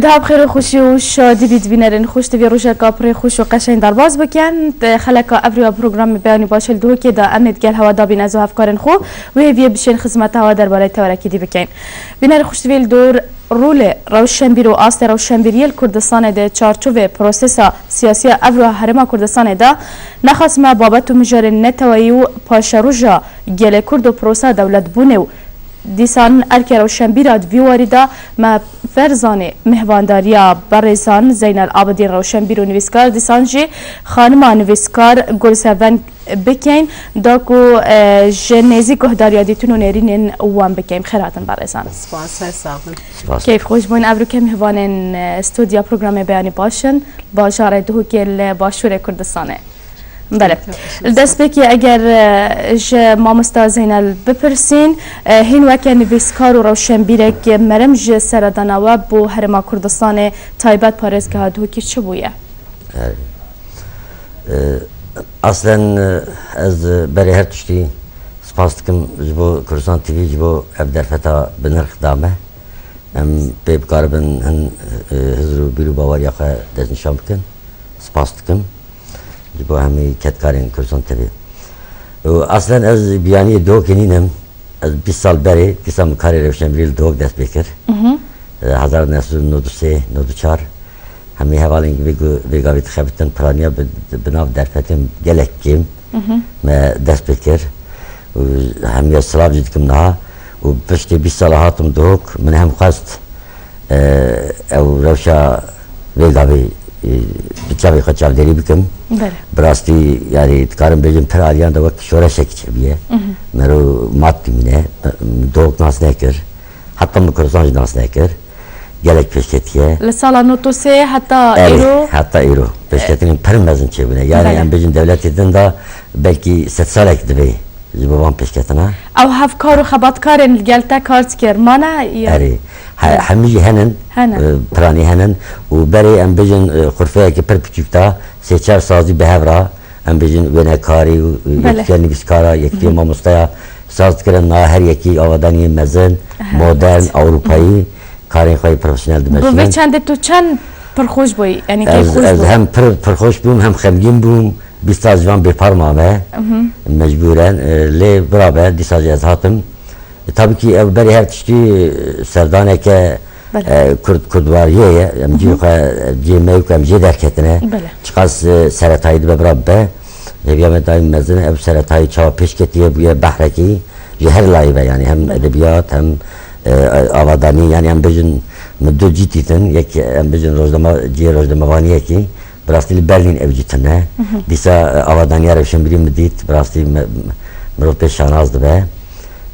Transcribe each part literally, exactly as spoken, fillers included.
Daha bi xêr û xweşî û şadî bît bînerên xweş, divê rojeka pirê xweş û qeşeng derbas bikin. Di xeleka evroya programê Beyanî Baş li Duhokê de em ê digel hewa dabîn ez û hevkarên xwe wê hêviyê bişên xizmeta hewa derbarê tewarekî dî bikin. Bînerê xweş, divê li dor rolê rewşenbîr û astê rewşenbîriyê li Kurdistanê di çarçovê prosesa siyasiya evroya Herêma Kurdistanê de nexasime babet û mijarên neteweyî û paşeroja gelê Kurd û prosa dewletbûnê û dîsan erkê rewşenbîra di vî warî de me ferzanê mihvandariya berêzan Zeynel Abidîn rewşenbîr û nivîskar, dîsan jî xanima nivîskar Gulseven bikeyn, da ku, e, ji nêzîk guhdariya dîtin û nêrînên wan bikeyn. Xêr hatin berêzan. Spas, her sax bin. Spas. Keyf xweş bûn. Evroke mihvanên, e, studya programê Beyanî Baş in, bajarê Duhokê li başûrê Kurdistanê. Belê. Li destpêkê eger, e, ji mamosta Zeynel bipirsîn, e, hîn weke nivîskar û rewşenbîrek merem ji seredana we bo Herêma Kurdistanê, taybet parêzgeha Duhokê çi bûye? Erê. E, aslen, e, ez, e, berê her tiştî spas dikim ji bo Kurdistan T V, ji bo ev derfeta bi nirx da me. Em pê bikaribin hin, e, hizir û bîr û baweriya xwe destnîşan bikin. Spas dikim ji bo hemî kedkarên Kurdistan T V. Û aslen ez biyaniyê Duhokê nînim. Ez bîst sal berê dîsa min karê rewşenbîrî li Duhok dest pê kir. Mhm. E, hezar neh sed û nod û sê, nod û çar. Hemî hevalên vê gu-, vê gavê dixebitin piraniya bi, bi nav derfetên gelek kêm Mhm. me dest pê kir. Û hemiya silav jî dikim niha. Û piştî bîst sala hatim Duhok, min hem xwest, e, ew rewşa vê gavê, e, bi çavê xwe çavdêrî bikim. Belê. Bi rastî, yanî dikarim bêjim pir aliyan de wek şoreşek çêbûye. Mhm. Mero mat dimîne, Duhok nas nekir. Heta min Kurdistan jî nas nekir. Gelek pêşketiye. Li sala nod û sê heta Erê, îro? Heta îro. Pêşketinên pir mezin çêbûne. Yanî Belê. em bêjin dewletê din de belkî sedsalek divê ji bo van pêşketina. Ew hevkar û xebatkarên li gel te kar dikir, mane ya? Erê. He-, Belê. hemî jî henin, Henin. e, piranî henin û berê em bêjin, e, xurfeyekî pir piçûk da, sê çar sazî bi hev re, em bêjin wênekarî û, e, Belê. yekîtiya nivîskara, yekîtiya Hı hı. mamosteya saz dikirin, niha her yekî avadaniyê mezin, Aha, modern, evet. ewropayî, karên xwe yê profesyonel Bi vê dimeşînin. çendê tu çend pirxweş bûyî? Yanî Ez, keyfxweş ez bû? hem pir, pirxweş bûm, hem xemgîn bûm. Bîst sal ji van bêpar mame. Mhm. Mecbûren, e, lê birabe, dîsa jî ez hatim. E, tabii ki ev berê her tiştî, e, serdaneke, Belê. e, kurd, kurdwariyê ye. Em cihê Mhm. xwe, cihê me û em jê derketine. Belê. Çiqas, e, seretayî dibe bira bibe. Hêviya me daîm mezin e, ev seretayî çawa pêş ketiye bûye behrekî ji her layî ve, yanî hem Belê. edebiyat hem, e, avadanî, yanî em bêjin min du cî dîtin, yek em bêjin rojnama, cihê rojnamevaniyekî, bi rastî li Berlîn ev cî tune. Mhm. Dîsa, e, avadaniya rewşenbîrî min dît, bi rastî me, mirov pê şanaz dibe.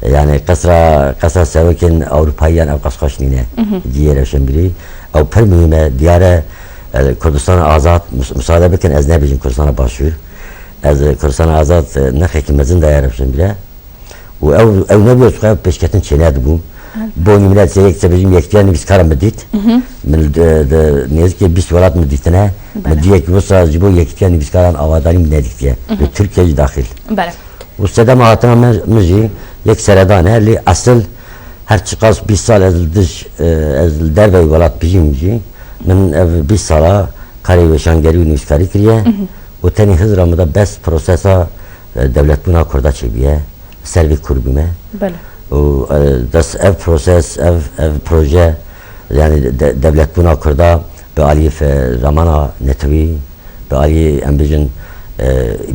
E, yanî qesra, qesra serokên Ewropayiyan ew qas xweş nîne Mhm. cihê rewşenbîrî. Ew pir muhîm e, diyar e, e, Kurdistana Azad, mus-, musade bikin ez nebêjim Kurdistana Başûr. Ez, e, Kurdistana Azad, e, nirxekî mezin daye rewşenbîre. Û ew, ew nebû, ez xwe pêşketin çênedibû. Bo nîmûne, ez yek, ez bêjim, yekîtiya nivîskaran min dît. Mhm. Min di, di nêzîkê bîst welat min dîtine. Min Belê. diyek wisa ji bo yekîtiya nivîskaran avadanî min nedîtiye. Mhm. Li Tirkiye jî daxil. Belê. Û sedema hatina min, min jî yek seredan e, lê esil her çiqas bîst sal ez li dij, e, ez li derveyî welat bijîm jî, min ev bîst sala karê weşangerî û nivîskarî kiriye Mhm. û tenê hizra min de bes prosesa, e, dewletbûna Kurda çêbûye. Ser vê kûr bûme. Belê. Û, e, des ev proses, ev, ev proje, yanî de-, dewletbûna Kurda bi aliyê fe-, ramana netewî, bi aliyê, em bêjin, e,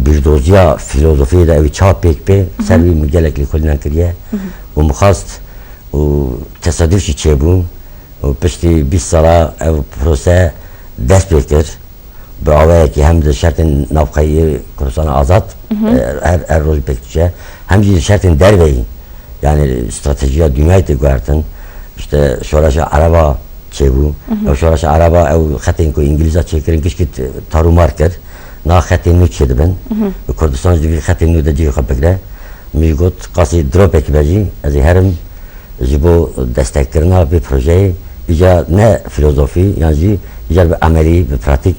bîrdoziya fîlozofiyê de ew çawa pêk bê, ser Mhm. wî min gelek lêkolînan kiriye. Mhm. Û min xwest û tesaduf jî çêbû û piştî bîst sala ev prose dest pê kir. Bi awayekî hem di şertên navxweyî Kurdistana Azad, Mhm. e, her, her roj pêk diçe, hem jî di şertên derveyî, yanî stratejiya dinyayê tê guhertin, işte şoreşa Ereba çêbû. Mhm. Ew şoreşa Ereba, ew xetên ku Îngilîza çêkirin, gişkî t-, tarûmar kir. Niha xetên nû çêdibin. Mhm. Kurdistan jî divê xetên nû de cihê xwe bigire. Min jî got, qasî dropekî be jî, ez ê herim ji bo destekkirina vê projeyê, îcar ne filozofî, yan jî îcar bi emelî, bi pratîk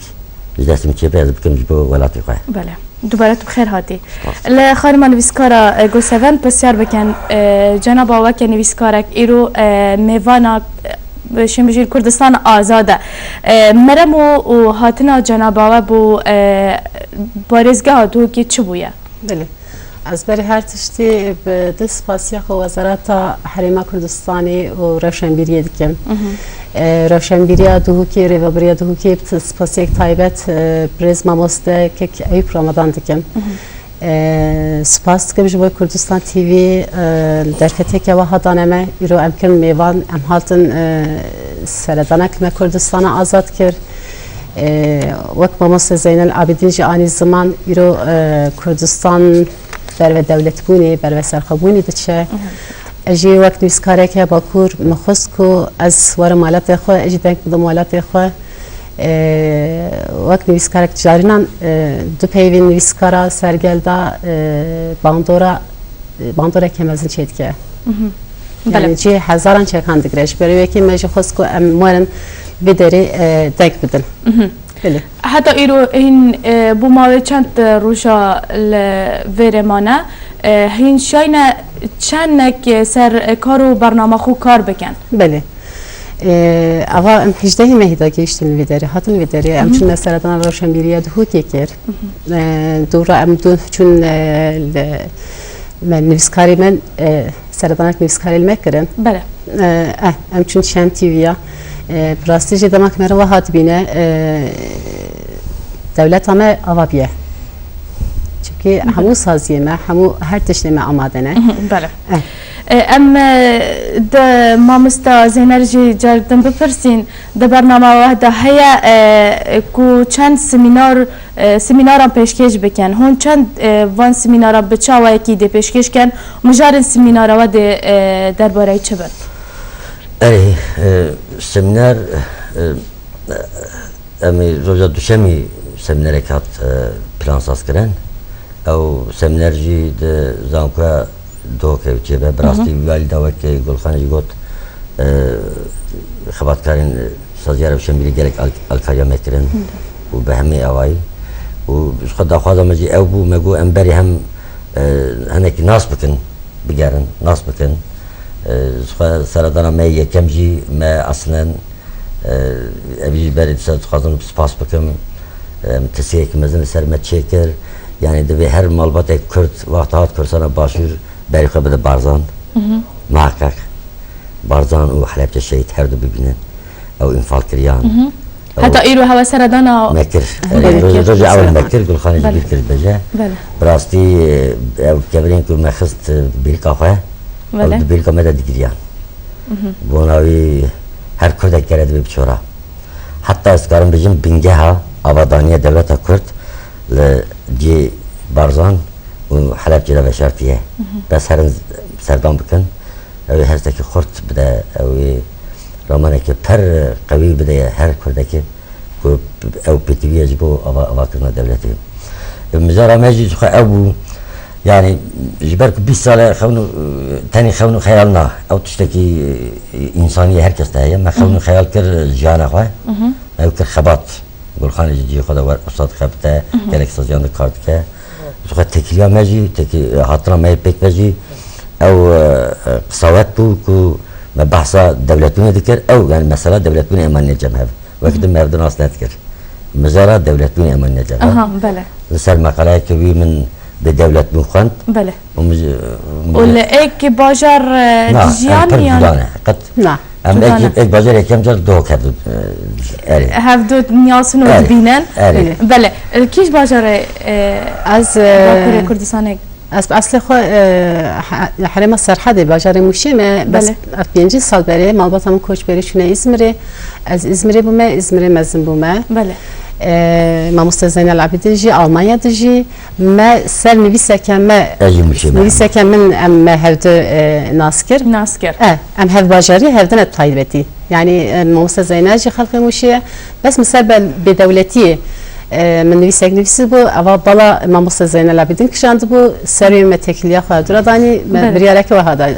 ji destê min çêbe ez bikim ji bo welatê xwe. Belê. Dubare tu bi xêr hatî. Spas. Li xanima nivîskara, e, Gulseven pirsyar bikin, e, cenaba weke nivîskarek îro, e, mêvana, e, Şênbijî li Kurdistan azad e. E, merem û, û hatina cenaba we bo, e, parêzgeha Duhokê çi bûye? Belê. Ez berî her tiştî bi dil spasiya xwe Wezareta Herêma Kurdistanê û Rewşenbîriyê dikim. Mhm. E, Rewşenbîriya Duhokê, Rêvebiriya Duhokê bi spasiyek taybet, e, birêz mamoste Kek Eyûp Ramadan dikim. Mhm. E, spas dikim ji bo Kurdistan T V, e, derfeteke wiha dane me. Îro em kirin mêvan, em hatin, e, seredanek li me Kurdistana azad kir. E, wek mamoste Zeynel Abidîn jî anî ziman, îro, e, Kurdistan berve dewletbûnê, berve serxwebûnê diçe. Mhm. Ez jî wek nivîskareke Bakur min xwest ku ez werim welatê xwe, ez jî deng bidim welatê xwe. E, wek nivîskarek carînan, e, du peyvên nivîskara sergel da, e, bandora, e, bandoreke mezin çêdike. Mhm. Belê. Yani cihê hezaran çekan digire. Ji ber wê yekê me jî xwest ku em werin vê derê, e, deng bidin. Mhm. Belê. Heta îro hîn, e, bo mawê çend, e, roja li vêrê mane, e, hîn şayne çendek, e, ser, e, kar û bernama xwe kar bikin? Belê. E, ava em hejdehê mehî de gihiştin li vê derê, hatin vê derê. Em Mhm. çûne seredana Rewşenbîriya Duhokê kir. Mhm. E, dora em du çûn, e, li, me nivîskarê me, e, seredanek nivîskarê li me kirin. Belê. E, eh, em çûn Şen T V'ya. E, bi rastî jî dema ku meriv wiha dibîne, e, dewleta me ava bûye. Çimkî Belê. hemû saziyê me, hemû her tiştê me amade ne. Mhm, belê. Eh. E, em, e, di mamosta Zeynel jî car din bipirsîn, di bernama we de heye, e, ku çend semînar, e, semînaran pêşkêş bikin. Hûn çend, e, van semînaran bi çawayekî dê pêşkêş kin? Mijarên semînara we dê, e, derbareyî çi bin? Erê, e, semîner, e, em ê roja duşemî semînerek hat, e, plansazkirin. Ew semîner jî di zankoya Duhokê çêbe. Bi Hı hı. rastî wî alî de wek Gulxanê jî got, e, xebatkarên, e, Saziya Rewşenbîrî gelek al-, alkariya me kirin Hı. û bi hemî awayî. Û ji xwe daxwaza me jî ew bû, me got em berî hem, e, hinekî nas bikin, bigerin, nas bikin. E, ji xwe seredana me yekem jî me eslen, e, evî jî berê dîsa dixwazim spas bikim. Em, tirsiyekî mezin li ser me çêkir. Yanî divê her malbatek Kurd wexta hat Kurdistana Başûr berî xwe bide Barzan. Hı hı. Muheqeq Barzan û Helebce şehîd her du bibînin. Ew înfal kiriyan. Hı hı. Ew Heta îro hewe seredana me kir. Hı hı. Erê, roj-, rojê ewil me kir, Gulxanê jî Belê. bîr kir dibêje. Belê. Bi rastî, e, ew kevirên ku me xist, e, bêrîka xwe, ew Belê. di bêrîka me de digiriyan. Mhm. Bona wî her Kurdek gere divê biçora. Heta ez dikarim bêjim bingeha avadaniya dewleta Kurd li cihê Barzan û Helebcê de veşartiye. Mhm. Bes herin serdam bikin, ew ê hestekî xurt bide, ew ê ramanekî pir qewî bide her Kurdekî. Ku ew pêtivî ye ji bo ava-, avakirina dewletê. Mijara me jî ji xwe ew bû, yanî ji ber ku bîst sal e xewn û, tenê xewn û xeyal na. Ew tiştekî, e, însanî ye, her kes de heye. Me xewn û xeyal kir jiyana xwe. Mhm. Me ew kir xebat. Gulxanê jî cihê xwe de wer ustad xebite, Mhm. gelek saziyan de kar dike. Ji xwe têkiliya me jî, têkî-, hatina me yê pêk ve jî ew, e, e, qisawet bû ku me behsa dewletbûnê dikir. Ew, yanî mesela dewletbûnê ema nêcem hev. Wek di merdim nas nedikir. Mijara dewletbûnê ema nêcem hev. Aha, belê. Li ser meqaleyeke wî min bê dewletbûn xwend. Belê. Û mij-, Û mij-, li êk bajar, e, Na, em dijiyan pir yan? Cuda ne. Qet Na. Em Cuda êk, ne. êk bajar yekem car Duhok hevdu, e, erê. Hevdu niyasin û Erê. dibînin. Erê. Belê. Li kîj bajarê, e, Ez, e, Bakurê Kurdistanê? Ez bi eslê xwe, e, he-, herêma Serhedê, bajarê Mûşê me, bes Belê. ev pêncî sal berê malbata min koç berê çûne Îzmirê. Ez Îzmirê bûme, Îzmirê mezin bûme. Belê. E, mamoste Zeynel Abidin jî Almanya dijî. Me ser nivîseke me, Ez jî Mûşê me. nivîseke min em me hevdu, e, nas kir. Nas kir. E, em hev bajarî hevdine taybetî. Yanî, e, mamoste Zeynel jî xelqê Mûşê ye. Bes min ser be-, bêdewletiyê, e, min nivîsek nivîsî bû. Eva bala mamoste Zeynel Abidin kişandibû. Ser wê me têkiliya xwe dûra danî. Me Belê. biryareke wiha da.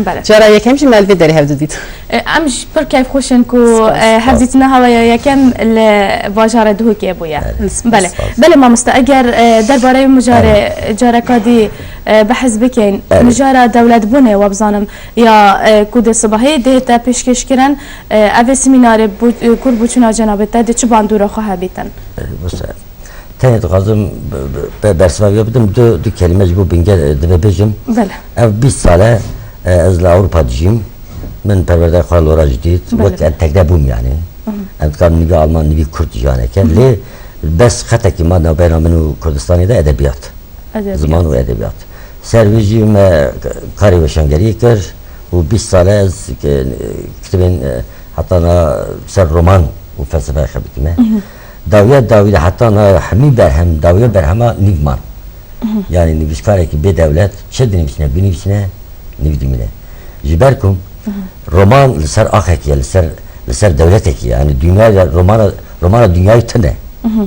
Belê. Cara yekem jî me li vê derê hevdu dît. E, Em ji pir keyfxweş in ku Spas. e, hevdîtina hewa ya yekem li bajarê Duhokê bûye. Belê. Belê. Spas. Belê mamoste, eger e, derbarê mijarê careka dî e, behs bikin, Belê. Mijara dewletbûnê we bizanim ya e, ku di sibahê dihête pêşkêşkirin, e, ev ê semînarê bû- e, kur bûçûna cenabê te di çi bandora xwe hebîtin? Wisa. Tenê dixwazim be- be- bersiva wî bidim, du, du kelîme ji bo bingeh, e, divê bêjim. Belê. Ev bîst sal e, e, ez li Ewropa dijîm. Min perwerdeya xwe li ora jî dît. Belê. Wek entegre bûm yani. Em dikarin nivî Alman, nivî Kurd jiyaneke. Lê bes xetekî ma navbeyna min û Kurdistanê de edebiyat. Edebiyat. Ziman û edebiyat. Ser wî jî me karê weşangeriyê kir û bîst sal e ez ki- kitibên, e, heta na ser roman û felsefeyê xebitîme. Dawiya dawî de heta na hemî berhem, dawiya berhema nîv man. Yani nivîskarekî bê dewlet çi dinivîsine, binivîsine, nîv dimîne. Ji ber ku roman li ser axekî ye, li ser, li ser dewletekî ye. Yani dünya ya romana, romana dünyayê tune.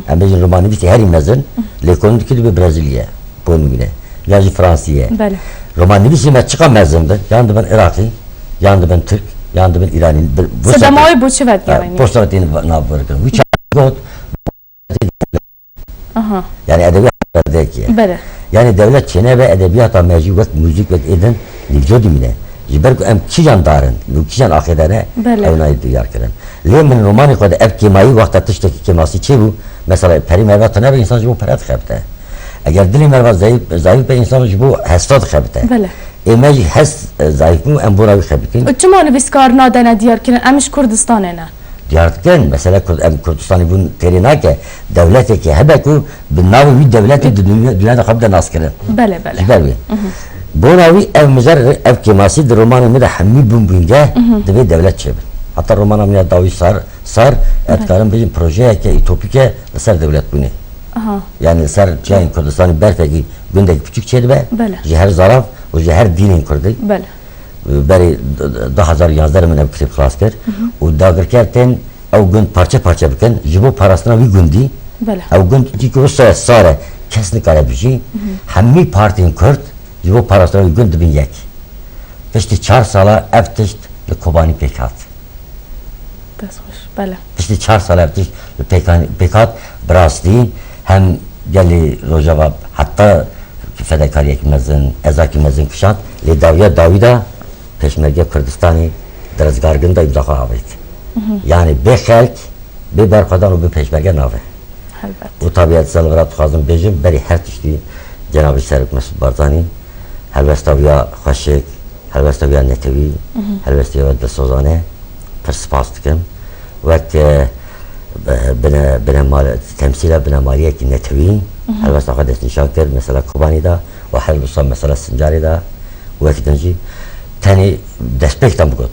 Em bêjin romannivîsê herî mezin, lêkolîn dikir dibe Brezîlya, bo nimûne. Yan jî Fransî ye. Belê. Romannivîsê me çiqa mezin bin, yan dibin Iraqî, yan dibin Tirk, yan dibin Îranî. Bi- bu Sedema sefre- wê bo çi Ha, vedigerîne? Posta tê nav birikin. Wî çax got, Aha. yani edebiyat derdek ye. Belê. Yani dewlet çênebe edebiyata me jî wek muzîk, wek êdin nîvco dimîne. Ji ber ku em kîjan darin, û kîjan axê de ne, Belê. ew nayê diyar kirin. Lê min romanê xwe de ev kêmayî wexta tiştekî kêmasî çêbû, mesela perî merva tune be, însan ji bo pere dixebite. Eger dilê merva zayîf, zayîf be, însan ji bo hesta dixebite. Belê. Ê me jî hest, e, zayîf bû, em bona wî xebitîn. Çima nivîskar nadene diyarkirin? Em ji Kurdistanê ne. Diyar dikin, mesela Kurd, em Kurdistanê bûn têrê nake, dewleteke hebe ku bi navê wî dewletê di dunya, dunya de xwe bide naskirin. Belê, belê. Ji ber wê. Bona wî ev mijar, ev kêmasî di romanê min de hemî bûn bûnge, divê dewlet çêbin. Heta romana min ya dawî sar, sar, ez dikarim bêjim projeyeke ütopîk e li ser dewletbûnê. Aha. Yani li ser çiyayên Kurdistanê berfekî gundekî piçûk çêdibe, Belê. Ji her zarav û ji her dînên Kurdî. Belê. Berî du hezar yanzdeh min ev kitêb xilas kir û dagirker tên ew gund parçe parçe bikin ji bo parastina wî gundî. Belê. Ew gund çîkî wisa sar e, kes nikare bijî. Hemî partiyên Kurd ji bo parastina wî gund dibin yek. Piştî çar sala ev tişt li Kobanî pêk hat. Dest xweş. Belê. Piştî çar sal ev tişt li pêkan-, pêk hat, bi rastî hem gelê Rojava heta fedekariyekî mezin, ezakî mezin kişand, lê dawiya dawî de Pêşmerge Kurdistanê di rizgargin de îmza xwe avêt. Yani bê xelk, bê berxwedan û bê pêşmerge nabe. Helbet. Û tabiat li vir dixwazim bêjim, berî her tiştî Cenabê Serok Mesûd Barzanî helwesta wî ya xweşik, helwesta wî ya netewî, helwesta wî ya dilsozane pir spas dikim. Wek, e, bine-, binemal-, temsîla binemaliyekî netewî helwesta xwe destnîşan kir, mesela Kobanî de û her wisa mesela Sincarê de wek din jî tenê destpêktan bigot.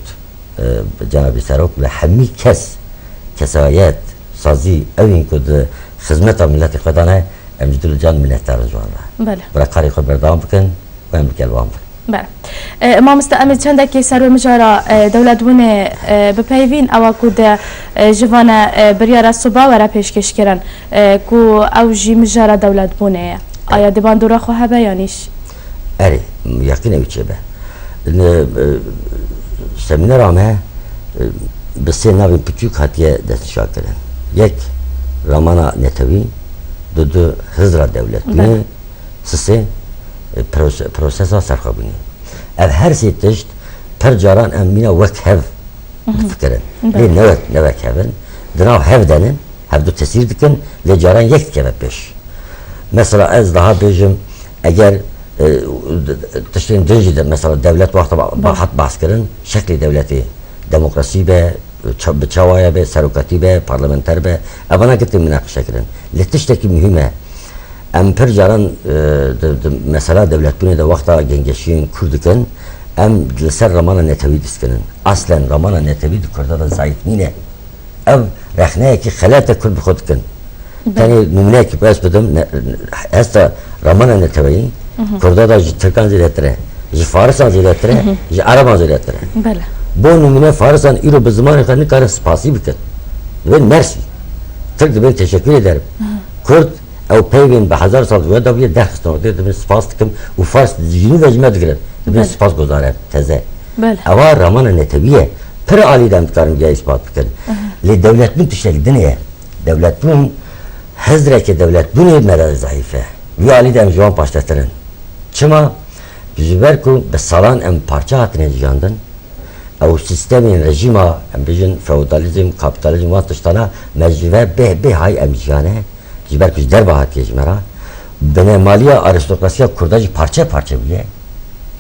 E, Cenabê Serok li hemî kes, kesayet, sazî, ew ên ku di xizmeta miletê xwe de ne, em ji dil û can minetdar in ji wan re. Belê. Bila karê xwe berdewam bikin û em bi gel wan bin. Belê. E, mamoste, em ê çendekê ser wê mijara, e, dewletbûnê, e, bipeyivîn, ewa ku de, e, ji vane, e, biryara soba were pêşkêşkirin, e, ku ew jî mijara dewletbûnê ye. Aya di bandora xwe hebe yanî jî? Erê, yaqîn ew çêbe. Ne, e, semînera me, e, bi sê navên piçûk hatiye destnîşankirin. Yek, ramana netewî, dudu, hizra dewletbûnê, Belê. sisê, e, prose-, prosesa serxwebûnê. Ev her sê tişt pir caran em mîna wek hev difikirin. Belê. Lê ne wek, ne wek hev in. Di nav hev de ne, hevdu tesîr dikin, lê caran yek dikeve pêş. Mesela ez daha bêjim, eger, e, tiştên din jî de, mesela dewlet wexta ba-, ba-, hat behs kirin, şeklê dewletê, demokrasî be, ça-, bi çawaye be, serokatî be, parlamenter be, evana girtê minaqişe kirin. Lê tiştekî muhîm e. Em pir caran, e, di, di mesela dewletbûnê de wexta gengeşiyên kûr dikin, em li ser ramana netewî diskinin. Aslen ramana netewî di Kurda de zayîf nîne. Ev rexneyekî xelet e Kurd bi xwe dikin. Tenê nimûneyekî ez bidim, ne, hesta ramana neteweyî, Kurda da ji Tirkan zêdetir e, ji Farisan zêdetir e, ji Ereban zêdetir e. Belê. Bo nimûne Farisan îro bi zimanê xwe nikarin spasî bikin. Dibên mersî. Tirk dibên teşekkür ederim. Kurd ew peyvên bi hezar sal wê dawiye derxistin ortê, dibên spas dikim û Fars jînî ve ji me digirin. Dibên Belê. Spas gozare, teze. Belê. Ewa ramana netewî ye. Pir alî de em dikarin vîya îspat bikin. Lê dewletbûn tiştek din e. Dewletbûn, hizreke dewletbûnê me de zayîf e. Vî alî de em ji wan paştetir in. Çima? Ji ber ku bi salan em parçe hatine jiyandin. Ew sîstemên rejîma, em bêjin feodalîzm, kapîtalîzm, wan tiştana me ji ve bê, bê hay em jiyane. Ji ber ku ji derve hatiye ji me re. Binemaliya aristokrasiya kurda jî parçe parçe bûye.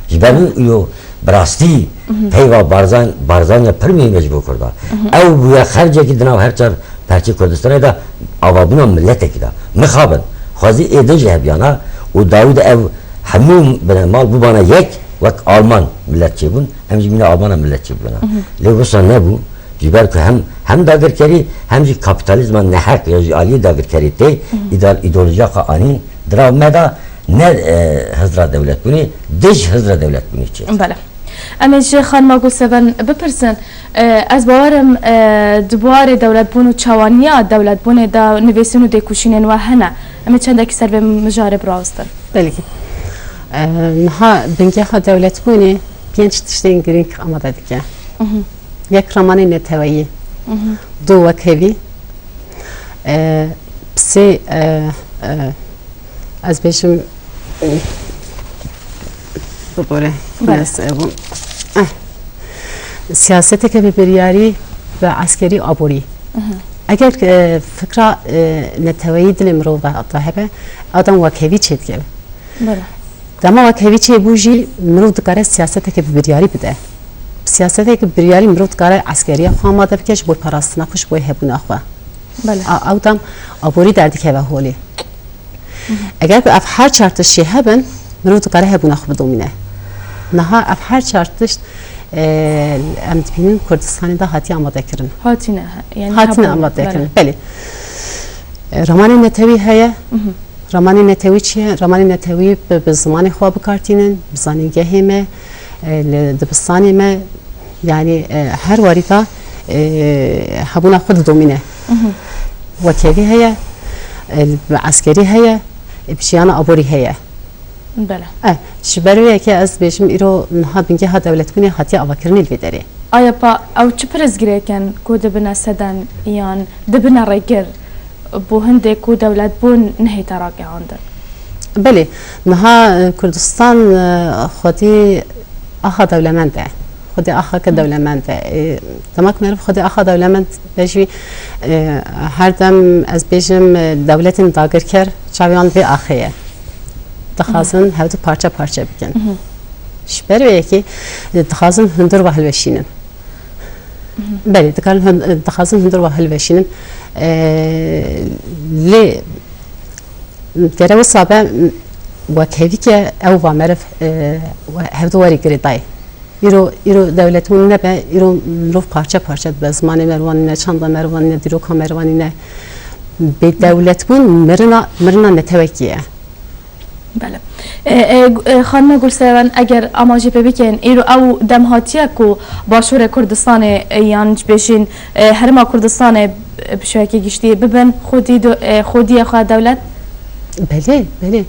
Ji ber wî yo bi rastî peyva Barzan, Barzanya pir muhîm e ji bo kurda. Ew bûye xercekî di nav her çar perçê Kurdistanê de avabûna miletekî de. Mixabin. Xwezî ê din jî hebiyana û dawî de ev hemû binemal bûbana yek wek Alman milet çêbûn. Em jî mîna Almana milet çêbûna. Lê wisa nebû. Ji ber ku hem, hem dagirkerî hem jî kapîtalîzma neheq ya ji aliyê dagirkerî tê, îdal-, îdeolojiya xwe anîn di nav me de ne, e, hizra dewletbûnê, dij hizra dewletbûnê çêt. Belê. Em ê ji xanima Gulseven bipirsin, e, ez bawer im, e, di buarê dewletbûn û çawaniya dewletbûnê de nivîsîn û têkoşînên we hene. Em ê çendekî ser vê mijarê birawestin. Belkî. E, niha bingeha dewletbûnê pênc tiştên girîng amade dike. Yek ramanê neteweyî, du wekhevî, e, sê, e, e, ez bêjim, e, bibore, Belê. Mes, e, bû. Eh. Siyaseteke bi biryarî ve eskerî aborî. Eger, e, fikra, e, neteweyî dilê mirov de, de hebe, adam wekhevî çêdike. Belê. Dema wek hevî çêbû jî mirov dikare siyaseteke bi biryarî bide. Siyaseteke bi biryarî mirov dikare eskeriya xwe amade bike ji bo parastina xwe, ji bo hebûna xwe. Belê. A, ew dem aborî derdikeve holê. Eger ku ev her çar tişt jê hebin, mirov dikare hebûna xwe bidomîne. Niha ev her çar tişt, e, em dibînin Kurdistanê de hatiye amadekirin. Hatine, he, yani Hatine hebûn, amadekirin, belê. Belê. E, ramanê netewî heye. Ramanê netewî çi ye? Ramanê netewî bi, bi zimanê xwe bikartînin, bi zanîngehê me, e, li dibistanê me, yanî, e, her warî de, e, hebûna xwe didomîne. Wekhevî heye, e, bi eskerî heye, e, bi jiyana aborî heye. Bele. E, ji ber wê yekê ez dibêjim îro niha bingeha dewletbûnê hatiye avakirinê li vê derê. Aya pa ew çi pirsgirêk in ku dibine seden yan dibine rêkir? Bo hindê ku dewletbûn nehête ragihandin. Belê, niha, e, Kurdistan, e, xwedî axa dewlemend e. Xwedî axake dewlemend e. E, dema ku meriv xwedî axa dewlemend be jî, e, her dem ez bêjim, e, dewletên dagirker çavê wan vê axê ye. Dixwazin hevdu parçe parçe bikin. Ji ber wê yekê, e, dixwazin hundir ve hilweşînin. Belê, dikarin hun-, dixwazin hundir ve hilweşînin. E, lê gere wisa be, m-, wekhevî ke ew va meriv, e, we-, hevdu werî girêdayê. Îro, îro dewletbûn nebe, îro mirov parçe parçe dibe. Zimanê me re wa nîne, çanda me re wa nîne, dîroka me re wa nîne. Bêdewletbûn mirina, mirina netewekî ye. Bele. E, e, gu-, e, xanime Gulseven, eger ama jê pê bikeyin, îro ew dem hatiye ku Başûrê Kurdistanê, e, yan ji bêjin, e, Herêma Kurdistanê, e, bi şewekê giştî bibin xwedî do-, e, xwediyê xwe dewlet? Belê, belê.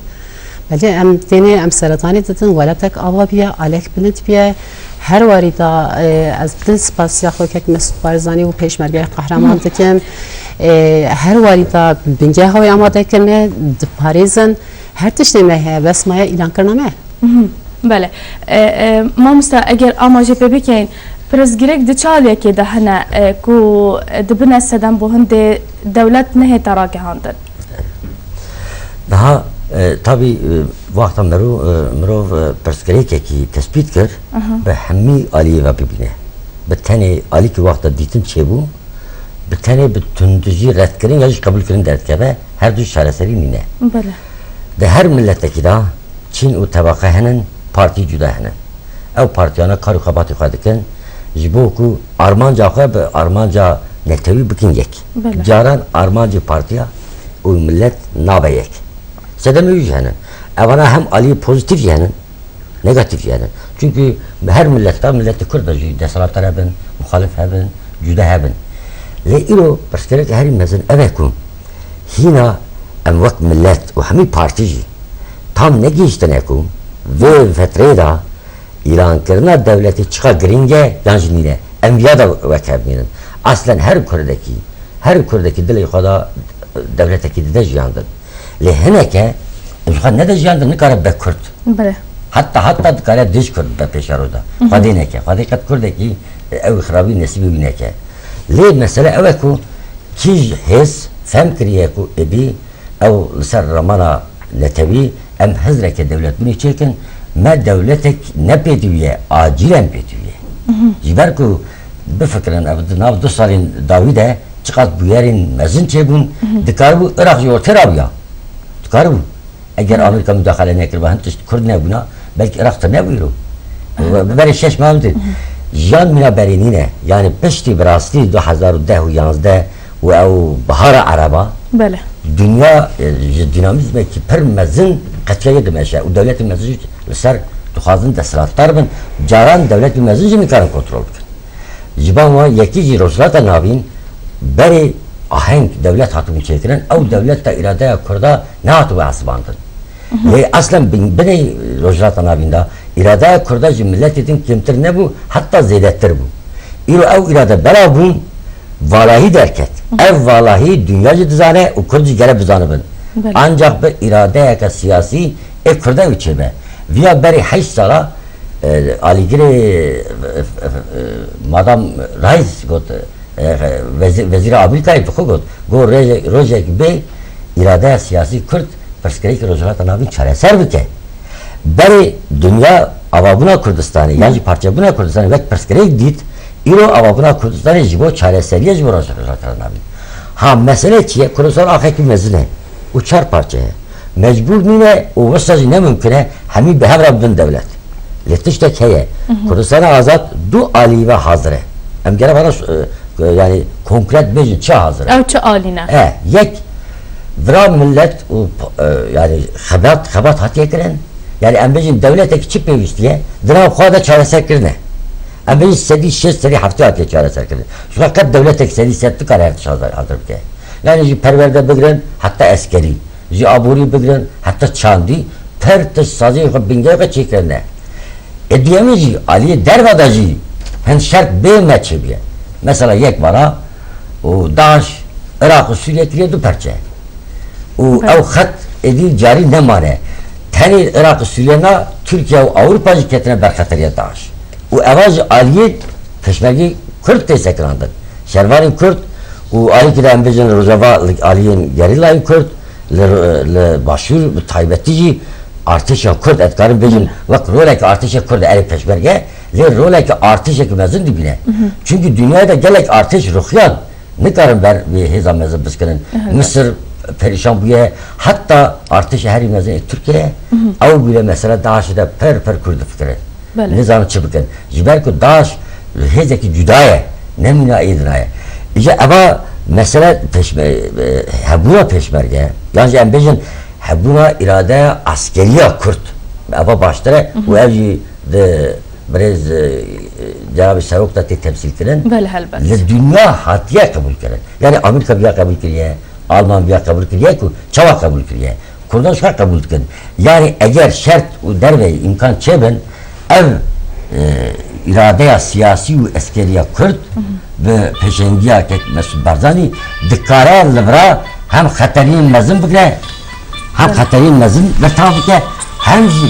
Belê, em tênê em seredanê didin, welatek ava biye, alek bilind biye. Her warî da, e, ez din spasiya xwe kek Mesûd Barzanî û Pêşmergeyê Qehreman dikim. E, her warî da bingeha wê amade kirine, diparêzin. Her tiştê me heye, bes maye îlankirina me. Mhm. Bele. E, e, mamosta, eger ama jê pê bikeyin, pirsgirêk di çi aliyekê de hene, e, ku dibine sedem bo hindê dewlet nehête ragihandin? Daha, e, tabî, e, wexta mero-, e, mirov, e, pirsgirêkekî tespît kir, Aha. bi hemî aliyê ve bibîne. Bi tenê alîkî wexta dîtin çêbû, bi tenê bi tundijî redkirin ya jî qebûlkirin derdikeve, her du çareserî nîne. Bele. Di her miletekî de çîn û tebeqe henin, partî cuda henin. Ew partiyana kar û xebatê xwe dikin, ji bo ku armanca xwe bi armanca netewî bikin yek. Bele. Caran armancê partiya û milet nabe yek. Sedemê wî jî henin. Evana hem aliyê pozîtîf jî henin, negatîf jî henin. Çunkî her milet de, miletê Kurd de jî desthilatdar hebin, muxalif hebin, cuda hebin. Lê îro pirsgirêk herî mezin ev e ku hîna em wek milet û hemî partî jî tam negihîştine ku vê fetreyê de Îlankirina dewletê çiqa girîng e yan jî nîne. Em viya de weke bimînin. Aslen her Kurdekî, her Kurdekî dilê xwe da dewletekî dide jiyandin. Lê hineke, ji xwe nede jiyandin, nikare be Kurd. Belê. Heta, heta dikare dij Kurd be pêşeroda. Xwedê neke. Xwedê qet Kurdekî, e, ew xirabî nesîbê wî neke. Lê mesele ew e ku kî ji hêz fehm kiriye ku êdî ew li ser remana netewî em hizreke dewletbûnê çêkin, me dewletek ne pêdivî ye, acîlen pêdivî ye. Ji ber ku bifikirin, ev di nav du salên dawî de çiqas bûyerên mezin çêbûn, dikaribû Iraq ji ortê rabûya. Dikaribû. Eger Amerîka mudaxele nekiriba, hin tişt Kurd nebûna, belkî Iraq tune bû îro. Bi berê şeş meh de. Jiyan mîna berê nîne. Yani piştî bi rastî du hezar û deh û yanzdeh û ew bihara Ereba, Belê. Dinya, e, ji dînamîzmekî pir mezin qetiya yê dimeşe û dewletên mezin jî li ser dixwazin desthilatdar bin. Caran dewletên mezin jî nikarin kontrol bikin. Ji ban wan yekî jî Rojhilata Navîn berê aheng dewlet hatibûn çêkirin, ew dewlet de îradeya Kurda nehatibû hesibandin. Lê aslen bin-, binê Rojhilata Navîn de îradeya Kurda ji miletê din kêmtir nebû, heta zêdetir bû. Îro ew îrade belav bûn, valahî derket. Ev valahî dinya jî dizane û Kurd jî gere bizanibin. Belê. Ancak bi îradeyeke siyasî ê Kurda wî çêbe. Viya berê heşt sala, e, alîgirê, e, e, e, Madam Rice got, e, vezî-, Vezîra Amerîkayê bi xwe got, got, "Rojek, rojek bê îradeya siyasî Kurd pirsgirêkê Rojhilata Navîn çareser bike." Berê dinya avabûna Kurdistanê, yan jî parçebûna Kurdistanê wek pirsgirêk dît, îro avabûna Kurdistanê ji bo çareseriyê ji bo Rojhilata Navîn. Ha, mesele çi ye? Kurdistan axekî mezin e û çar parçe ye. Mecbûr nîne û wisa jî ne mimkun e hemî bi hev re bibin dewlet. Lê tiştek heye. Kurdistana azad du alî ve hazir e. Em gerek vana, e, yani konkret bêjin çi hazir e. Ew çi alî ne? E, yek vira millet û, e, yani xebat, xebat hatiye kirin. Yani em bêjin dewletek çi pêwîstî ye, di nav xwe de çareser kirine. Em bêjin sedî şêst, sedî heftê hatiye çareser kirin. Ji xwe qet dewletek sedî sed nikare her tişt hazir, hazir bike. Yani ji perwerde bigirin heta eskerî. Ji aborî bigirin heta çandî, pir tişt saziyên xwe bingehê xwe çêkirine. Ê duyemîn jî aliyê derve de jî hin şert bê me çêbûye. Mesela yek vana û DAIŞ Iraq û Sûriye kiriye du perçe. Û Belê. Ew xet êdî carî nemane. Tenê Iraq û Sûriye na, Tirkiye û Ewropa jî ketine ber xeteriya DAIŞ. Û eva ji aliyê pêşmergê Kurd tê sekinandin. Şervanên Kurd û alîkî de em bêjin Rojava li aliyên gerîlayên Kurd, li, li Başûr bi taybetî jî artêşa Kurd, ez dikarim bêjim, wek roleke artêşa Kurd erê pêşmerge, lê roleke artêşeke mezin dibîne. Çunkî dinyayê de gelek artêş ruxiyan nikarin ber vê hêza mezin biskirin. Misir perîşan bûye, heta artêşa herî mezin ê Tirkiye, ew bûye mesela DAIŞê de pir pir Kurd difikirin. Belê. Nizanin çi bikin. Ji ber ku DAIŞ hêzekî cuda ye, ne mîna êdina ye. Îca eva mesele pêşme-, e, hebûna pêşmerge, yan jî em bêjin hebûna îradeya eskeriya Kurd. Eva baştir e û ev jî di birêz, e, e, cenabê serok de tê temsîl kirin. Belê, helbet. Li dinya hatiye qebûl kirin. Yani Amerîka viya qebûl kiriye, Alman viya qebûl kiriye ku çawa qebûl kiriye? Kurdan ji xwe qebûl dikin. Yani eger şert û derveyî îmkan çêbin, ev, e, îradeya siyasî û eskeriya Kurd bi pêşengiya kek Mesûd Barzanî dikare li vira hem xeteriyên mezin bigire, hem Evet. xeteriyên mezin bertav bike, hem jî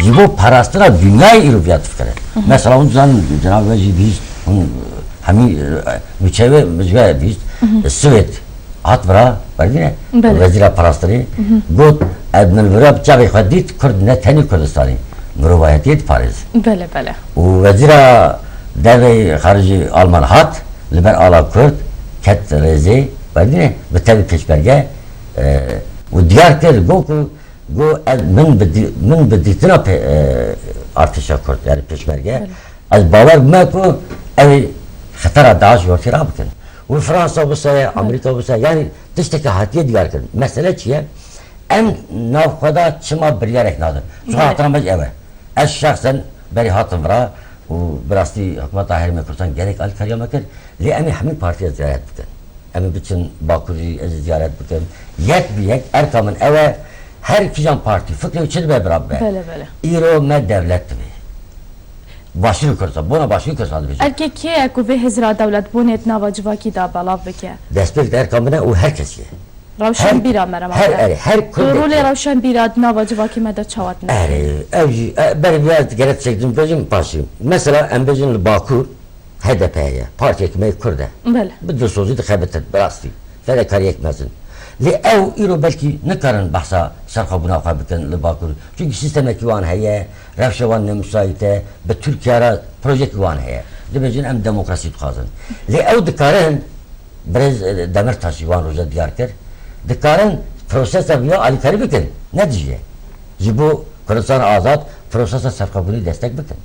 ji bo parastina dinyayê îro viya difikire. Mesela hûn dizanin, cenab we jî bihîst, hûn, e, hemî, e, nûçeyê we ji we bihîst, e, Swêd. Hat vira, berdine, Belê. Wezîra Parastinê, got, "Ez min vira bi çavê xwe dît, Kurd ne tenê Kurdistanê, mirovahiyetiyê diparêz." Belê, belê. Û Wezîra Derveyê Xaricî Alman hat, li ber ala Kurd, ket rêzê, berdine, bi tevî pêşmerge, e, û diyar kir, got ku, got, "Ez, min bi dî-, min bi dîtina pê-, e, artêşa Kurd, yani pêşmerge, Belê. ez bawer bûme ku ew ê xetera DAIŞ ji ortê rabikin." Û Fransa wisa ye, Belê. Amerîka wisa ye. Yani tiştekî hatiye diyar kirin. Mesele çi ye? Em nav xwe de çima biryarek nadin? Çi Belê. Hatira me jî ew e. Ez şexsen berî hatim vira û bi rastî hikûmeta Herêma Kurdistan gelek alîkariya me kir. Lê em ê hemî partî ziyaret bikin. Em ê biçin Bakur jî ez ê ziyaret bikim. Yek bi yek erka min ew e. Her kîjan partî fikrê wî çi dibe bira bibe. Belê, belê. Îro me dewlet dibe. Başûrê Kurdistan, bona Başûrê Kurdistan dibêjin. Erkê kê ye ku vê hizra dewletbûnê di nava civakî de belav bike? Destpêk de erka min e û her kesî ye. Rewşenbîra me re ma Her, her, her Kurdekî. Rolê rewşenbîra di nava civakî me de çawa dine? Erê, ew jî, e, berê vêya digere tiştek din bêjim, paşî. Mesela, em bêjin li Bakur H D P heye, partiyek me Kurd e. Belê. Bi dilsozî dixebitin, bi rastî. Fedekariyek mezin. Lê ew îro belkî nikarin behsa serxwebûna xwe bikin li Bakur. Çünkü sîstemekî wan heye, rewşa wan ne müsait e, bi Tirkiye re projekî wan heye. Dibêjin em demokrasî dixwazin. Lê ew dikarin, birêz, e, Demirtaş jî wan roja diyar kir, dikarin prosesa vîya alîkarî bikin, ne dijî ye. Ji bo Kurdistan azad prosesa serxwebûnî destek bikin.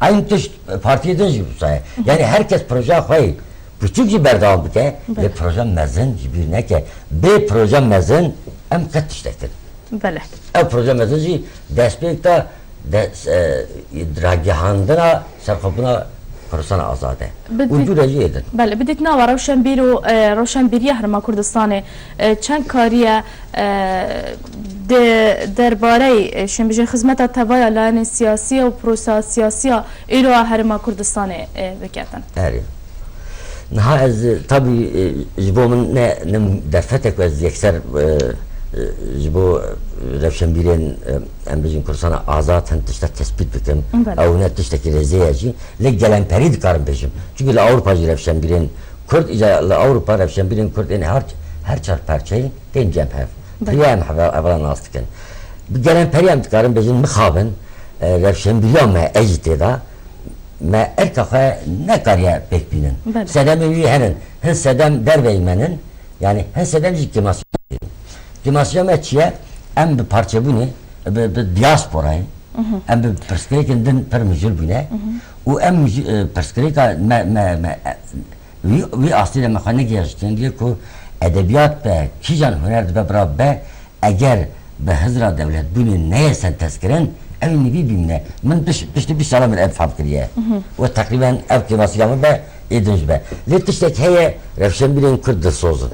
Eyn tişt partiyê din jî wisa ye. Yani her kes projeya xwe yê biçûk jî berdewam bike, Belê. lê proje mezin ji bîr neke. Bê proje mezin em qet tiştek din. Belê. Ev proje mezin jî destpêk de, de, e, ragihandina serxwebûna Kurdistana azad e. Bi Û dî-, dû re jî êdin. Belê, bi dîtina we rewşenbîr û, e, rewşenbîriya Herêma Kurdistanê, e, çend kariye, e, di derbareyê, e, şên bijin xizmeta tevaya layenê siyasî û prosa siyasiya îro a Herêma Kurdistanê, e, bikertin? Erê. Niha ez, e, tabî, e, ji bo min ne, ne derfet e ku ez yekser, e, e, ji bo, e, rewşenbîrên, e, em bijin Kurdistana azad hin tişta tespît bikim. Belê. Ew ne tiştekî rêzê ye jî. Lê gelemperî dikarim bêjim. Çünkü li Ewropa jî rewşenbîrên Kurd, îca li Ewropa rewşenbîrên Kurd ên her, her çar perçeyê tên cem hev. Belê. Piya em hev-, hevala nas dikin. Bi gelemperî em dikarin bêjin mixabin, e, rewşenbîriya me e jî tê de, me erka xwe nekariye pêk bînin. Belê. Sedemên wî henin. Hin sedem derveyî menin, yani hin sedem jî kêmasî. Kêmasiya me çi ye? Em bi parçebûnê, bi, bi diasporayê, Mhm. em bi pirsgirêkên din pir mijûl bûne Mhm. û em mijû-, e, pirsgirêka me, me, me, e, wî, wî astê de me xwe negihiştîn diye ku edebiyat be, kîjan huner dibe bira be, eger bi hizra dewletbûnê neyê sentezkirin, ew ê nivî bimîne. Min piş-, piştî bîst sala min ev fam kiriye. Mhm. Û teqrîben ev kêmasiya min be, ê din jî be. Lê tiştek heye, rewşenbîrên Kurd dilsoz in.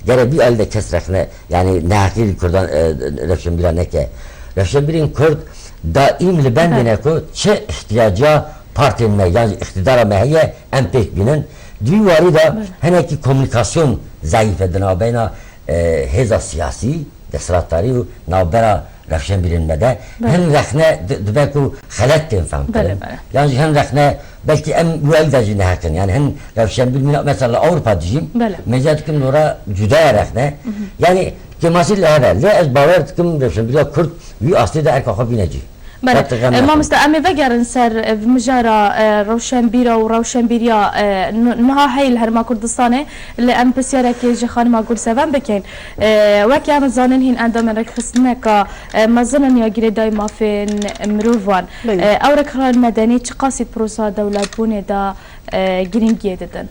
Gere vî alî de kes rexne, yani neheqî li Kurdan, e, rewşenbîra neke. Rewşenbîrên Kurd daîm li bendê Belê. ne ku çi ihtiyaciya partên me yan jî îqtîdara me heye, em pêk bînin. Di vî warî de Belê. hinekî komunîkasyon zayîf e di navbeyna, e, hêza siyasî, desthilatdarî û navbera rewşenbîrên me de. Belê. Hin rexne di-, dibe ku xelet tên fehmkirin. Belê, belê. Yan jî hin rexne belkî em wî alî de jî neheqin. Yani hin rewşenbîr mîna, mesela li Ewropa dijîm, Belê. mêza dikim nora cudaya rexne. Mhm. Yani kêmasî li hev e. Lê ez bawer dikim rewşenbîriya Kurd wî astê de erka xwe bîne cî. Belê. Qet xem E, nexwe. Mamoste, em ê vegerin ser, e, mijara, e, rewşenbîra û rewşenbîriya, e, n-, niha heyî li Herêma Kurdistanê, lê em pirsyarekê ji xanima Gulseven bikin. E, weke em zanin hîn endamên rêkxistineka, e, mezin in ya girêdayî mafên mirovan. Belê. E, ew rêkxirên medenî çiqasî di prosa dewletbûnê de, e, girîngiyê didin?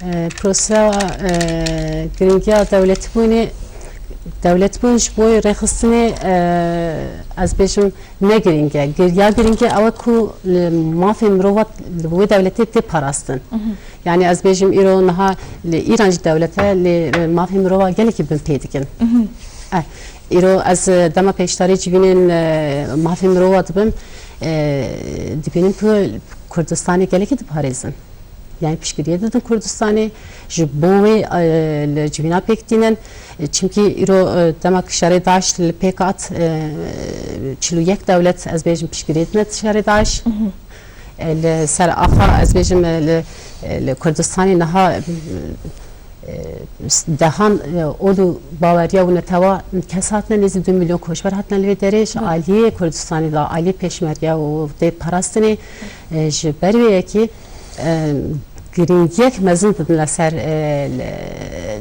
E, proseya, e, girîngiya dewletbûnê, dewletbûn ji bo rêxistinê, e, ez bêjim ne girîng e. Gir-, ya girîng e ew e ku li mafê mirova li wê dewletê tê parastin. Mhm. Yani ez bêjim îro niha li Îran jî dewlet e, lê, e, mafê mirova gelekî bin pê dikin. Mhm. E, îro ez, e, dema pêşdarî civînên, e, mafê mirova dibim, e, dibînim ku Kurdistanê gelekî diparêzin. Yani piştgiriyê didin Kurdistanê, ji bo wê, e, li civîna pêk tînin. E, çimkî îro, e, dema ku şerê DAIŞ li pêk hat, e, çil û yek dewlet, ez bêjim, piştgiriyê dine şerê DAIŞ. Mhm. E, li ser axa, ez bêjim, e, li, e, li Kurdistanê niha, e, e, dehan, e, ol û baweriya û netewa kes hatine, nêzî du milyon koçber hatine li vê derê, ji Hı. aliyê Kurdistanê de, aliyê pêşmerge û dê parastinê, e, ji ber wê yekê, e, girîngiyek mezin didin li ser, e, li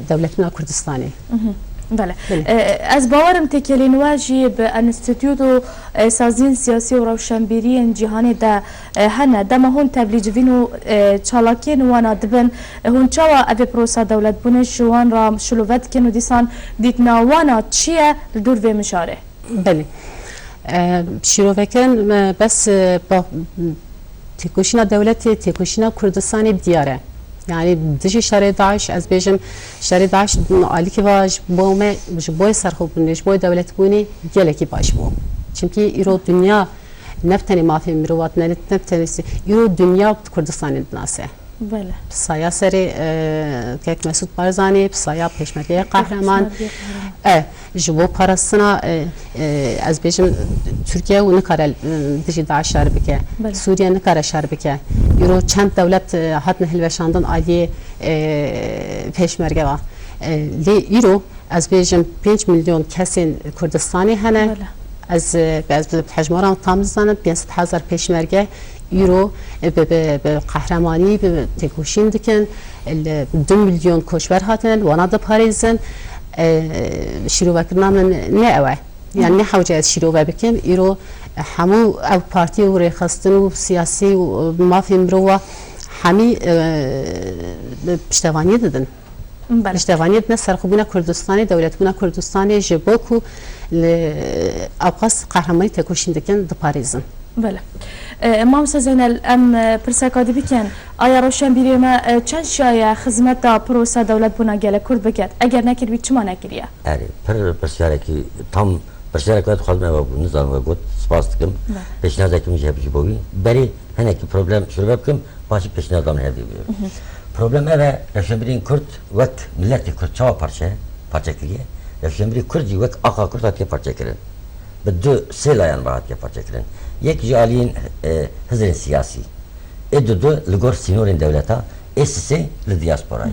dewletbûna Kurdistanê. Mhm. Belê. Belê. E, ez bawerim têkiliyên we jî bi enstîtût û, e, saziyên siyasî û rewşenbîriyên cîhanê de, e, hene. Dema hûn tevlî civîn û, e, çalakiyên wana dibin, e, hûn çawa evê prosa dewletbûnê ji wan re şilove dikin û dîsan dîtina wana çi ye li dûr vê mijarê? Belê. E, şîroveke, e, bes, e, ba-, têkoşîna dewletê, têkoşîna Kurdistanê diyar e. Yani dijî şerê DAIŞ, ez bêjim, şerê DAIŞ alîkî va ji bo me, ji bo serxwebûnê, ji bo dewletbûnê gelekî baş bû. Çimkî îro dinya Ne bi tenê mafê mirova, ne, ne bi tenê sî-, îro dinya Kurdistanê dinase. Bele. Bi saya serê, e, Kek Mesûd Barzanî, bi saya Pêşmergeyê Qehreman. Pêşmergeyê Qehreman. E, ji bo parastina, e, e, ez bêjim, Tirkiye û nikare, e, dijî DAIŞ şer bike. Bele. Sûriye nikare şer bike. Îro çend dewlet, e, hatine hilweşandin aliyê, e, Pêşmerge ve. E, lê îro ez bêjim pênc milyon kesên Kurdistanê hene. Bele. Ez, e, ez bi hejmaran tam nizanim, pênc sed hezar Pêşmerge îro, e, bi, bi, bi qehremanî, bi, bi têkoşîn dikin. Li du milyon koçber hatine, li wana diparêzin. E, şîrovekirina min ne ew e. Yani ne hewce ez şîrove bikim. Îro hemû ev partî û rêxistin û siyasî û mafê mirova hemî, e, piştevaniyê didin. Bele. Piştevaniyê didin serxwebûna Kurdistanê, dewletbûna Kurdistanê ji bo ku li ewqas qehremanî têkoşîn dikin, diparêzin. Bele. E, Mamoste Zeynel, em, e, pirseka dî bikin. Aya rewşenbîrê me, e, çend şaye xizmeta prosa dewletbûna gelek Kurd biket? Eger nekiribî, çima nekiriye? Erê, pir pirsiyarekî tam, pirsiyarekî me dixwazim ev bû, nizanim we got, spas dikim. Bele. Pêşniyazekî min jî hebe ji bo wî. Berê hinekî problem şirove bikim, paşî pêşniyazda min hevdî bû. Mhm. Problem ev e, rewşenbîrên Kurd wek miletê Kurd çawa parçe, parçe kiriye? Rewşenbîrê Kurd jî wek axa Kurd hatiye parçekirin. Bi du sê layan ve hatiye parçekirin. Yek ji aliyên, e, hizrên siyasî. Ê dudu li gor sînorên dewleta, ê sisê li diasporayê.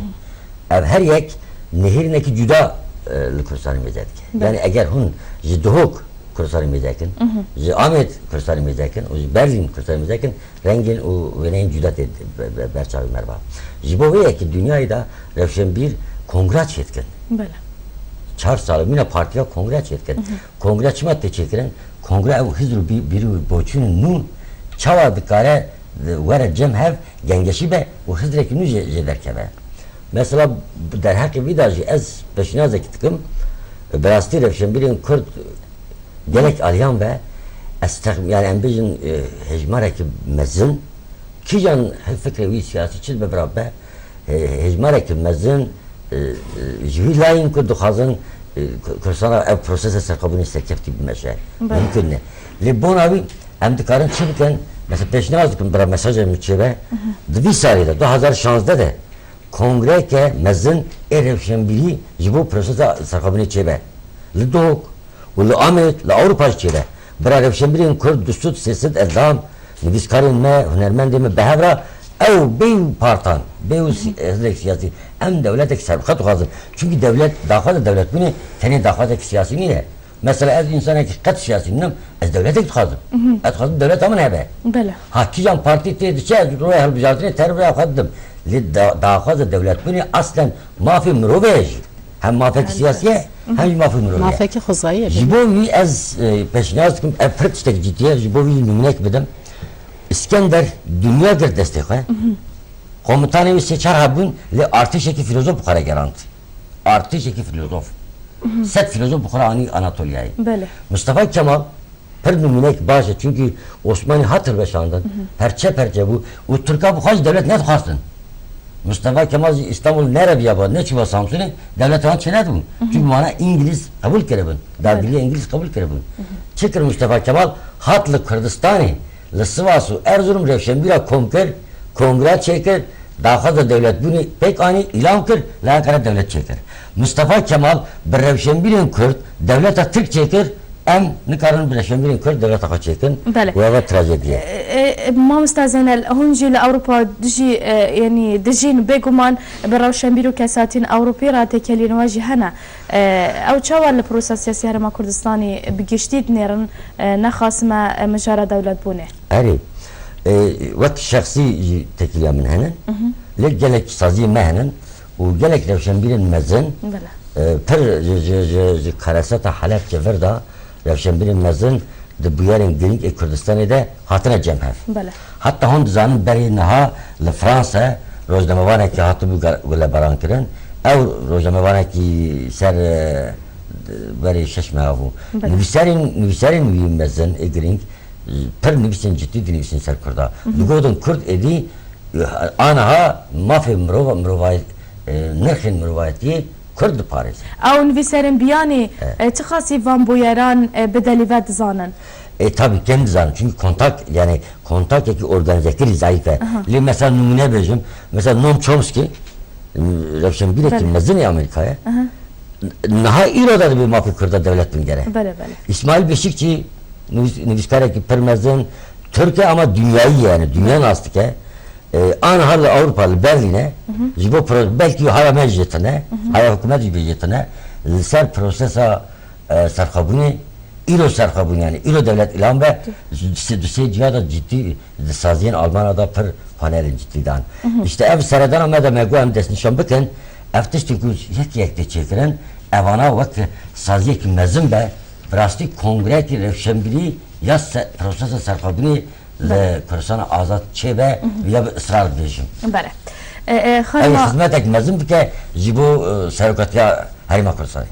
Hı hı. Ev her yek nehêrînekî cuda, e, li Kurdistanê mêze dike. Belê. Yani eger hûn ji Duhok Kurdistanê mêze kin, Hı hı. ji Amed Kurdistanê mêze kin û ji Berlîn Kurdistanê mêze kin, rengên û wêneyên cuda tê be-, be-, ber çavê merva. Ji bo vê yekê dinyayê de rewşenbîr kongra çêdikin. Belê. Çar sal mîna partiya kongra çêdikin. Hı hı. Kongre çima tê çêkirin? Kongre ew hizr û bî-, bîr û boçûn nû çawa dikare, e, were cem hev, gengeşî be û hizrekî nû jê, jê derkeve. Mesela, derheqê vî de jî ez pêşniyazekî dikim, bi rastî rewşenbîrên Kurd gelek aliyan be, ez tex-, yani em bêjin, e, hejmarekî mezin, kîjan fikrê wî siyasî çi dibe bira be, e, hejmarekî mezin, e, e, ji wî layîn ku dixwazin, e, Ku-, Kurdistana ev prosesa serxwebûnê serkeftî bimeşe. Belê. Mumkin e. Lê bona wî em dikarin çi bikin? Mesela pêşniyaz dikim bira mesajê min çêbe. Hı hı. Di vî salê de, du hazar şazdeh de kongreyeke mezin ê rewşenbîrî ji bo prosesa serxwebûnê çêbe. Li Duhok, û li Amed, li Ewropa jî çêbe. Bira rewşenbîrên Kurd du sed sê sed endam, nivîskarên me, hunermendên me bi hev re ew bêyî partiyan, bêyî si-, hizbek siyasî, em dewletek serbixwe dixwazin. Çunkî dewlet, daxwaza dewletbûnê tenê daxwazek siyasî nîne. Mesela ez însanekî qet siyasî nînim, ez dewletek dixwazim. Mhm. Ez dixwazim dewleta min hebe. Belê. Ha, kîjan partî tê diçe, ez rûyê hilbijartinê terî rêya xwe didim. Lê da-, daxwaza dewletbûnê aslen mafê mirovê ye jî. Hem mafek siyasî ye, hem jî mafê mirovî ye. Mafekî xwezayî ye. Ji bo wî ez, e, pêşniyaz dikim, ev pir tiştek cidî ye, ji bo wî nimûnek bidim. Îskender dinya girt destê xwe. Mhm. Komutanê wî sê çar hebûn, lê artêşekî filozof bi xwe re gerand. Artêşekî filozof. Mhm. Sed filozof bi xwe re anî Anatoliyayê. Belê. Mustafa Kemal pir nimûnek baş e, çunkî Osmanî hat hilweşandin, Mhm. perçe perçe bû û Tirka bi xwe jî dewlet nedixwastin. Mustafa Kemal jî Îstanbul nereviya ba, neçûba Samsunê, dewleta wan çênedibû. Mhm. Çunkî wana Îngilîz qebûl kiribin, dagiriya Îngilîz qebûl kiribûn. Mhm. Çi kir Mustafa Kemal? Hat li Kurdistanê, li Sivas û Erzurum rewşenbîra kom kir, kongre çêkir, daxwaza dewletbûnê pêk anî, îlan kir, li Enqere dewlet çêkir. Mustafa Kemal bi rewşenbîrên Kurd dewleta Tirk çêkir, em nikarin bi rewşenbîrên Kurd dewleta xwe çêkin. Belê. Û ev e trajedî ye. E, e, Mamosta Zeynel, hûn jî li Ewropa dijî, e, yanî dijîn, bêguman bi rewşenbîr û kesatiyên Ewropî re têkeliyên we jî hene. E, ew çawa li prosa siyasî Herêma Kurdistanê bi giştî dinêrin, e, nexasime, e, mijara dewletbûnê? Erê, e, wek şexsî jî têkiliya min hene, Mhm. lê gelek saziyên me hene û gelek rewşenbîrên mezin, Belê. e, pir ji, ji, ji, ji kareseta Helebçe vir de rewşenbîrên mezin di bûyerên girîng ê Kurdistanê de hatine cem hev. Belê. Heta hûn dizanin berê niha li Fransa rojnamevanekî hatibû ge-, gulebarankirin. Ew rojnamevanekî ser, e, berê şeş meha bû. Belê. Nivîserên, nivîserên wî mezin ê girîng, e, pir nivîsên cidî dinivîsîn ser Kurda. Mhm. Digotin Kurd êdî, e, aniha mafê mirova, mirovayê, e, nirxên mirovayetiyê Kurd diparêze. Ew nivîserên biyanî, E. e, çiqasî van bûyeran, e, bi delî ve dizanin? E, tabii, kêm dizanim. Çünkü kontak, yani kontakekî organîzekirî zayıf e. Aha. Lê mesela nimûne bêjim, mesela Noam Chomsky, e, rewşenbîrekî Belê. mezin ê Amerîkayê. Aha. Niha îro de dibê mafê Kurda dewlet bingere. Belê, belê. İsmail Beşikçi, nivîs-, nivîskarekî pir mezin, Tirk e ama dünyayî yani, dünya nas dike. E, aniha li Ewropa, li Berlîne, Hı hı. ji bo pro-, belkî haya me jê tine, Hı hı. haya hikûmet jî bê jê tine, li ser prosesa, e, serxwebûnê, îro serxwebûn yani, îro dewlet îlan be, Tüh. ji, di sê, di sê ciya de cidî, di saziyên Almanya de pir panelên cidî dan. Hı hı. İşte ev seredana me de me got em destnîşan bikin, ev tiştên ku yek yek tê çêkirin, evana wek saziyekî mezin be, bi rastî kongrekî rewşenbîrî ya se-, prosesa serxwebûnê li Belê. Kurdistana Azad çêbe Hı hı. ya bi israr bêjim. Belê. E, e, Ew xanima xizmetek mezin bike ji bo, e, serokatiya Herêma Kurdistanê.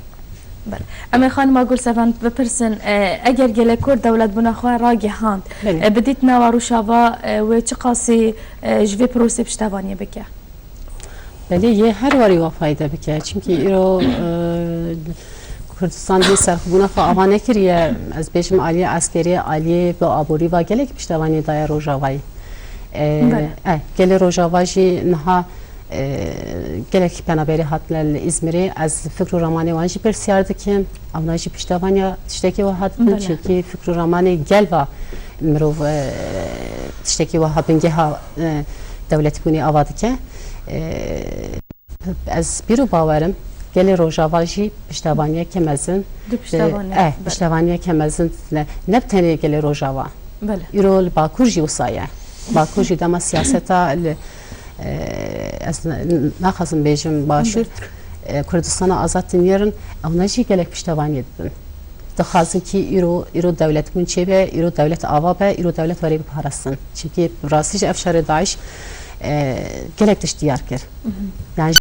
Belê. Em ê xanima Gulseven bipirsin, e, eger gelê Kurd dewletbûna xwe ragihand, Belê. e, bi dîtina we Rojava, e, wê çiqasî, e, ji vê prosê piştevaniyê bike? Belê, yê her warî wa fayde bike. Çimkî îro, e, Kurdistan dê serxwebûna xwe ava nekiriye. Ez bêjim aliyê eskerî, aliyê bi aborî ve gelek piştevanî daye Rojavayê. E, Belê. e, gelê Rojava jî niha, e, gelek penaberî hatine li Îzmirê. Ez fikr û ramanê wan jî pirsiyar dikim. Ewna jî piştevaniya tiştekî wiha dikin. Belê. Çimkî fikr û ramanê gel ve mirov, e, tiştekî wiha bingeha, e, dewletbûnê ava dike. E, ez bîr û bawer im, gelê Rojava jî piştevaniyeke mezin, Di piştevaniyek, e, belê. piştevaniyeke mezin ne, ne bi tenê gelê Rojava. Belê. Îro li Bakur jî wisa ye. Bakur jî dema siyaseta li, e, ez ne, naxwazim bêjim Başûr, Belê. e, Kurdistana Azad dinêrin, ewna jî gelek piştevaniyê didin. Dixwazin kî îro, îro dewletbûn çêbe, îro dewlet ava be, îro dewlet were biparastin. Çimkî rastî jî ev şerê DAIŞ, e, gelek tişt diyar kir. Hı hı. Yani